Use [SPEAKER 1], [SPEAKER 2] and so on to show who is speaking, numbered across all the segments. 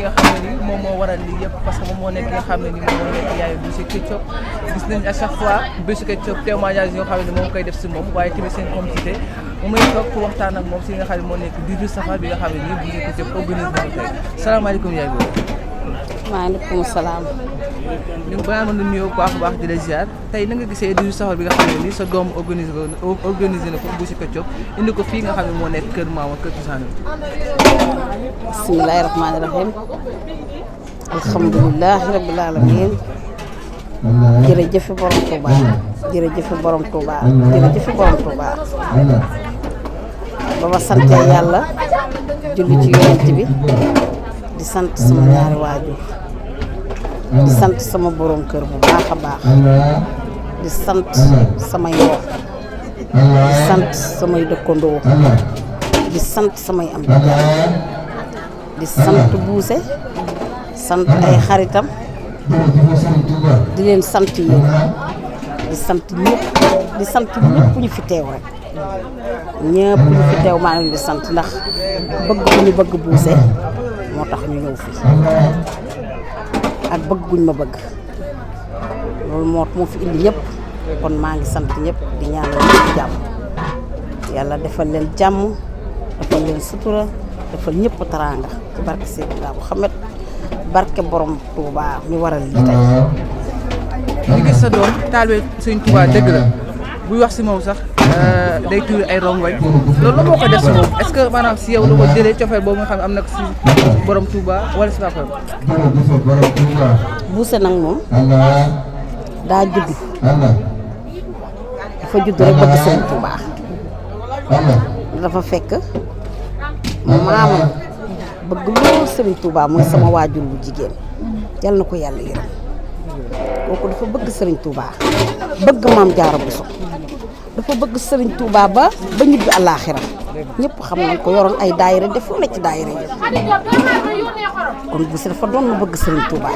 [SPEAKER 1] nga xam ne ni moom moo waral lii yëpp parce que moom moo nekk nga xam ne ni moom moo nekk yaayu Boucher Ketchup gis nañ à chaque fois Boucher Ketchup témoignage yoo xam ne moom koy def si moom waaye tamit seen complicité moom lay toog pour waxtaan ak moom si nga xam ne moo nekk 18 safar bi nga xam ne nii Boucher Ketchup organise na ko tey salaamaaleykum yaay boobu.
[SPEAKER 2] maaleykum salaam.
[SPEAKER 1] ñu ngi balaa ma nuyoo bu baax a baax di la ziar tey na nga gisee 18 safar bi nga xam ne nii sa doom organisé na ko Boucher Ketchup indi ko fii nga xam ne moo nekk kër maama kër Cousane.
[SPEAKER 2] bismillaahi rahmaani rahiim. alhamdulilah rabbil alamin jërëjëf borom Touba jërëjëf borom Touba jërëjëf borom Touba ba ma sante yàlla julli ci yonent bi di sant sama ñaari waajur di sant sama borom kër bu baax a baax di sant samay mbokk di sant samay dëkkandoo di sant samay am di jàmm di sant Boucher sant ay xaritam di leen sant yéen di sant ñëpp ñu fi teew rek ñëpp ñu fi teew maa ngi leen di sant ndax bëgg bu ñu bëgg Boucher moo tax ñu ñëw fii ak bëgg guñ ma bëgg loolu moo fi indi ñëpp kon maa ngi sant ñëpp di ñaanal ñëpp jàmm yàlla defal leen jàmm defal leen sutura defal ñëpp teraanga ci barke Seydina Muhammad barke borom Touba mi waral lii tey.
[SPEAKER 1] ñu gis sa doom taalibe Sëñ Touba dëgg la buy wax si moom sax day tuuri ay rongoñ loolu la moo ko def si moom est-ce que maanaam si yow la ko jëlee cofeel boobu nga xam ne am na si borom Touba wala si papa.
[SPEAKER 2] Boucher nag moom daa judd dafa judd rek bëgg Sëñ Touba dafa fekk maamam bëgg lool Serigne Touba mooy sama waajur bu jigéen yal na ko yàlla yërëm kooku dafa bëgg Serigne Touba bëgg maam Jaara Bousso dafa bëgg Serigne Touba ba ñibbi àllaaxira ñëpp xam nañ ko yoroon ay daayira def lu ne ci daayira yi kon Boucher dafa doon bëgg Serigne Touba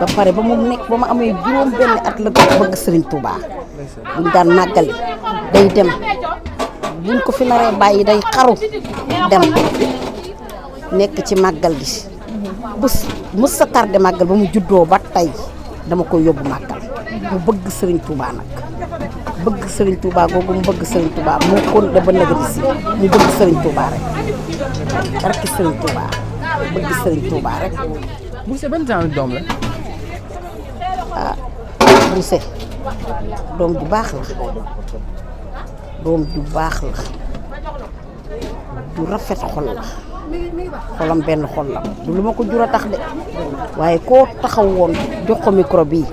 [SPEAKER 2] ba pare ba mu nekk ba ma amee juróom benn at la ko bëgg Serigne Touba buñ daan màggali day dem buñ ko fi naree bàyyi day xaru dem nekk ci màggal gi mës sa tardé màggal ba mu juddoo ba tey dama koy yóbbu màggal mu bëgg Serigne Touba nag bëgg Serigne Touba googu mu bëgg Serigne Touba moo kon da ba nëgëri si mu bëgg Serigne Touba rek barke Serigne Touba bëgg Serigne Touba rek.
[SPEAKER 1] Boucher ban genre doom la.
[SPEAKER 2] ah Boucher doom ju baax la doom ju baax la ju rafet xol la. xolam benn xol la du lu ma ko jur a tax de waaye koo taxaw woon jox ko micro bii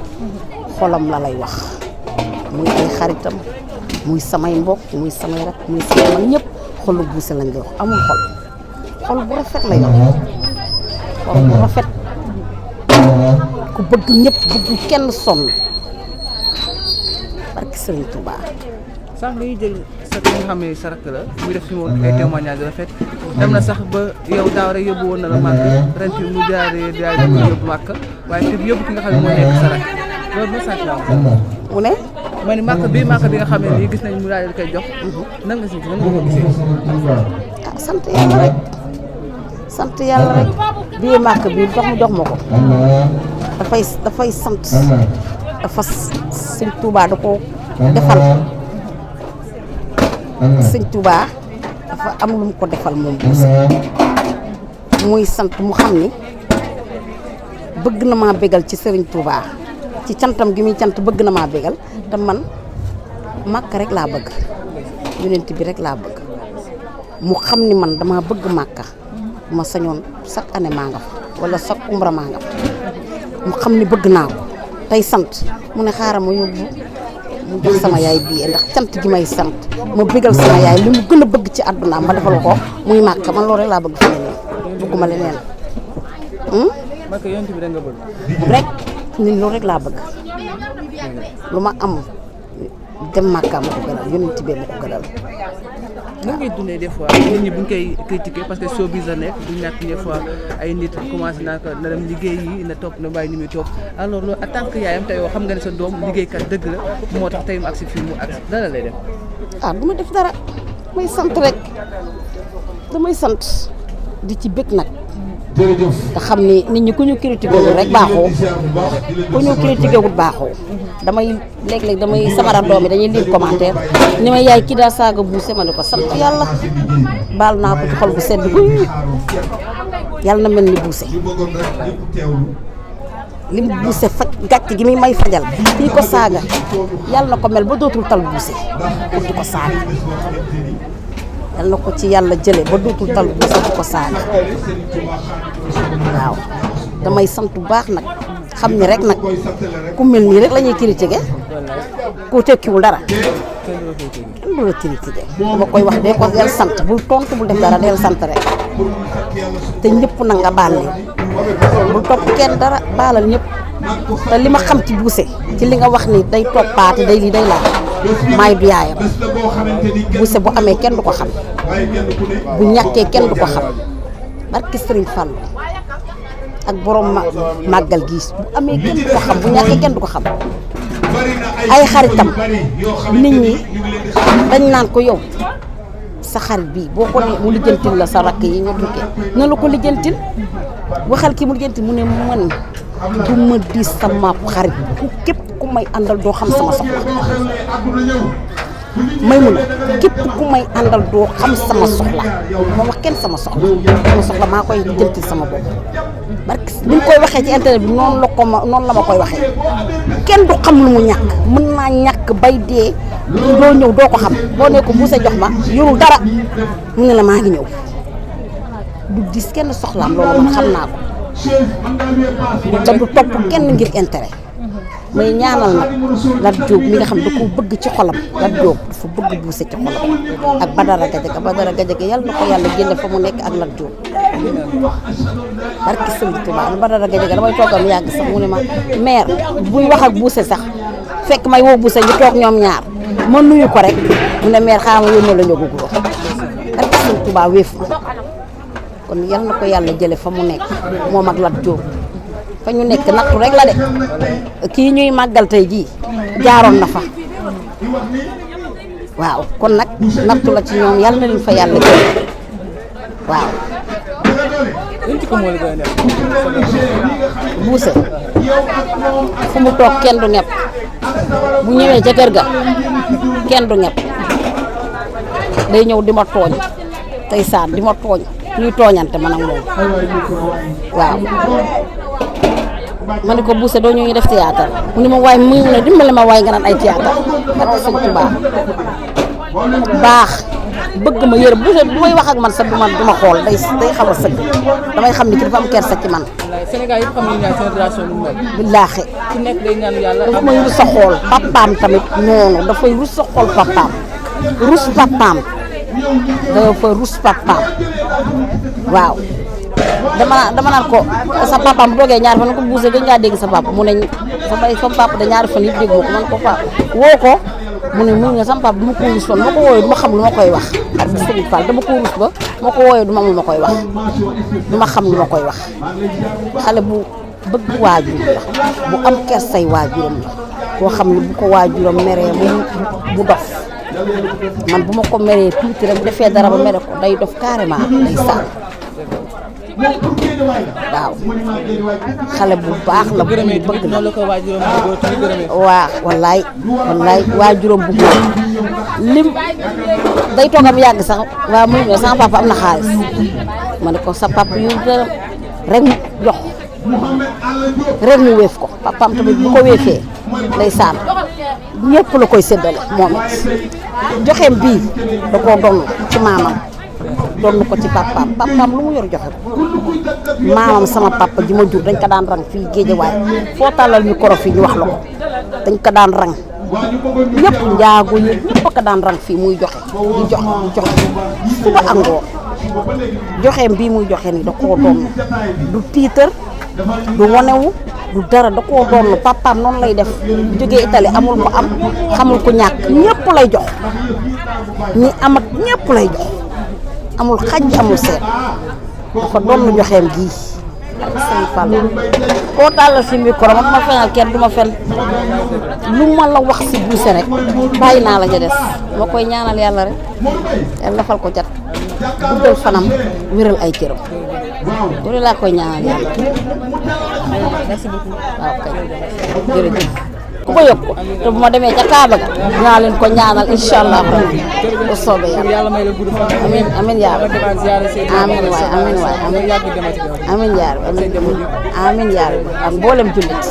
[SPEAKER 2] xolam la lay wax muy ay xaritam muy samay mbokk muy samay rak muy samay man ñëpp xolu Boucher lañ lay wax amul xol bu rafet la yor xol bu rafet ku bëgg ñëpp bëgg kenn sonn barki Serigne Touba.
[SPEAKER 1] sax nga ñuy jël sa nga xam ne sa rakk la muy def fi moom ay témoignage rafet dem na sax ba yow daaw rek yóbbu woon na la màkk ren fi mu jaaree yóbbu màkk waaye fi yóbbu ki nga xam ne moo nekk sa rakk loolu moo sant waaw.
[SPEAKER 2] mu ne.
[SPEAKER 1] ma ne màkk bi nga xam ne nii gis nañ mu daal di koy jox nan nga si nan nga ko gisee.
[SPEAKER 2] ah sant yàlla rek bii màkk bi dox mu jox ma ko dafay sant dafa Sëñ Touba da ko defal. Sëñ Touba dafa am lu mu ko defal moom Boucher muy sant mu xam ni bëgg na maa bégal ci Serigne Touba ci cantam gi muy cant bëgg na maa bégal te man Màkka rek laa bëgg yonent bi rek laa bëgg mu xam ni man dama bëgg Màkka ma sañoon chaque année maa nga fa wala chaque umra maa nga fa mu xam ni bëgg naa ko tey sant mu ne xaaral ma yóbbu mu jox sama yaay bii ndax cant gi may sant ma bégal sama yaay li mu gën a bëgg ci àdduna ma defal ko muy Màkka man loolu rek laa bëgg fi ne nii bëgguma leneen.
[SPEAKER 1] Màkka yonent bi da nga bëgg.
[SPEAKER 2] rek ni loolu rek laa bëgg lu ma am dem Màkka ma ko gënal yonent bi ma ko gënal.
[SPEAKER 1] nan ngay dundee des fois nit ñi buñ koy critiquer parce que showbiz la nekk du ñàkk des fois ay nit commencé naa ko na dem liggéey yi na topp na bàyyi ni muy topp alors loolu en tant que yaayam te yow xam nga ne sa doom liggéeykat dëgg la moo tax tey mu agsi fii mu agsi dara lay def.
[SPEAKER 2] ah du ma def dara may sant rek damay sant di ci bëgg nag te xam ni nit ñi ku ñu critiqué wul rek baaxoo ku ñu critiqué wul baaxoo damay léeg-léeg damay sama doom yi dañuy lire commentaire ni ma yaay kii daa saaga Boucher ma ne ko sant yàlla baal naa ko ci xol bu sedd guy yàlla na mel ni Boucher li mu Boucher faj gàcc gi muy may fajal kii ko saaga yàlla na ko mel ba dootul tal Boucher pour di ko saaga yàlla na ko ci yàlla jële ba dootul tal Boucher di ko saaga waaw damay sant bu baax nag xam ni rek nag ku mel nii rek la ñuy critiquer ku tekkiwul dara kenn du la critiquer ba koy wax dee ko del sant bul tontu bul def dara del sant rek te ñëpp nag nga baal leen bul topp kenn dara baalal ñëpp te li ma xam ci Boucher ci li nga wax ni day toppaate day lii day laaj maay du yaayam Boucher bu amee kenn du ko xam bu ñàkkee kenn du ko xam barki Sëriñ Fall ak borom màggal gi bu amee kenn du ko xam bu ñàkkee kenn du ko xam ay xaritam nit ñi dañ naan ko yow sa xarit bii boo ko nee mu lijjantil la sa rakk yi nga tukkee na la ko lijjantil waxal kii mu lijjantil mu ne man du ma di sama xarit ku képp ku may àndal doo xam sama soxla may mun a képp ku may àndal doo xam sama soxla ma wax kenn sama soxla maa koy lijjantil sama bopp barke ni mu koy waxee ci internet bi noonu la ma koy waxee kenn du xam lu mu ñàkk mën naa ñàkk bay dee doo ñëw doo ko xam boo ne ko Boucher jox ma yorul dara mu ne la maa ngi ñëw du dis kenn soxlaam loolu man xam naa ko te du topp kenn ngir intérêt may ñaanal nag Lat Diop mi nga xam da koo bëgg ci xolam Lat Diop dafa bëgg Boucher ci xolam ak Badara Gadiaga yàlla na ko yàlla génne fa mu nekk ak Lat Diop barki Sëriñ Tuubaa Badara Gadiaga damay toogam yàgg sax mu ne ma mère buy wax ak Boucher sax fekk may woo Boucher ñu toog ñoom ñaar ma nuyu ko rek mu ne mère xaaral ma yónnee la ñoo guguroo barki Sëriñ Tuubaa wéef ma kon yàlla na ko yàlla jële fa mu nekk moom ak Lat Diop fa ñu nekk nattu rek la de kii ñuy màggal tey jii jaaroon na fa waaw kon nag nattu la ci ñoom yàlla na leen fa yàlla jël waaw. Boucher fu mu toog kenn du ñepp bu ñëwee ca kër ga kenn du ñepp day ñëw di ma tooñ tey saan di ma tooñ ñuy tooñante man ak moom waaw. ma ne ko Boucher doo ñu def théâtre mu ne ma waay mu ne dimbale ma waay nga naan ay théâtre ak Sëñ Tuubaa baax bëgg ma yërëm Boucher du may wax ak man sax du ma xool day xaw a sëgg damay xam ni ki dafa am kersa ci man.
[SPEAKER 1] Sénégal yëpp xam nañu ne seen relation lu mel.
[SPEAKER 2] billaahi
[SPEAKER 1] ku nekk day ñaan yàlla.
[SPEAKER 2] dafa may rus a xool papaam tamit noonu dafay rus a xool papaam dafa rus papaam waaw. dama naan ko sa papa bu doogee ñaari fan ko Boucher gën ngaa dégg sa papa mu ne sama papa da ñaari fan yëpp dégg ko man ko papa woo ko mu ne sama papa du ma ko rus fan ma ko wooyee du ma xam lu ma koy wax ak Sëriñ Fall dama ko rus ba ma ko wooyee du ma am lu ma koy wax du ma xam lu ma koy wax xale bu bëgg waajur la bu am kersay waajuram la koo xam ne bu ko waajuram meree mu dof man bu ma ko meree tuuti rek defee dara ba mere ko day dof carrément day sànn waaw xale bu baax la bu ñu bëgg la waaw wallaay waajuram bu góor lim day toogam yàgg sax waaw muy ñëw sama papa am na xaalis ma ne ko sa papa yu dërëm rek mu jox rek mu wéef ko papaam tamit bu ko wéefee day saan ñëpp la koy séddale moom it joxeem bii da koo doon ci maamam doon ko ci papaam lu mu yor joxe ko maamam sama papa ji ma jur dañ ko daan rang fii Géejawaay foo tàllal micro fii ñu wax la ko dañ ko daan rang ñëpp njaago yi ñëpp ko daan rang fii muy joxe di joxe suba angoo joxeem bii muy joxe ni da koo doon du tiitar du wonewu du dara da koo doon papaam noonu lay def jógee Italie amul ko am xamul ko ñàkk ñëpp lay jox ñi am ak ñëpp lay jox amul xaj amul seet dafa doon joxeem gii Sëñ Fall koo tàllal fi micro man ma fenal kenn du ma fen lu ma la wax si Boucher rek bàyyi naa la ja des ma koy ñaanal yàlla rek yàlla fal ko cat guddal fanam wéral ay cëram bu ne laa koy ñaanal yàlla.
[SPEAKER 1] merci beaucoup.
[SPEAKER 2] waaw kay jërëjëf ku ko yokk te bu ma demee ca Kaaba ga dinaa leen ko ñaanal incha allah rabbi bu soobee
[SPEAKER 1] yàlla may la gudd fan.
[SPEAKER 2] amiin amiin yaa rabbi amiin waay amiin waay amiin yaa rabbi amiin yaa rabbi ak mboolem jullit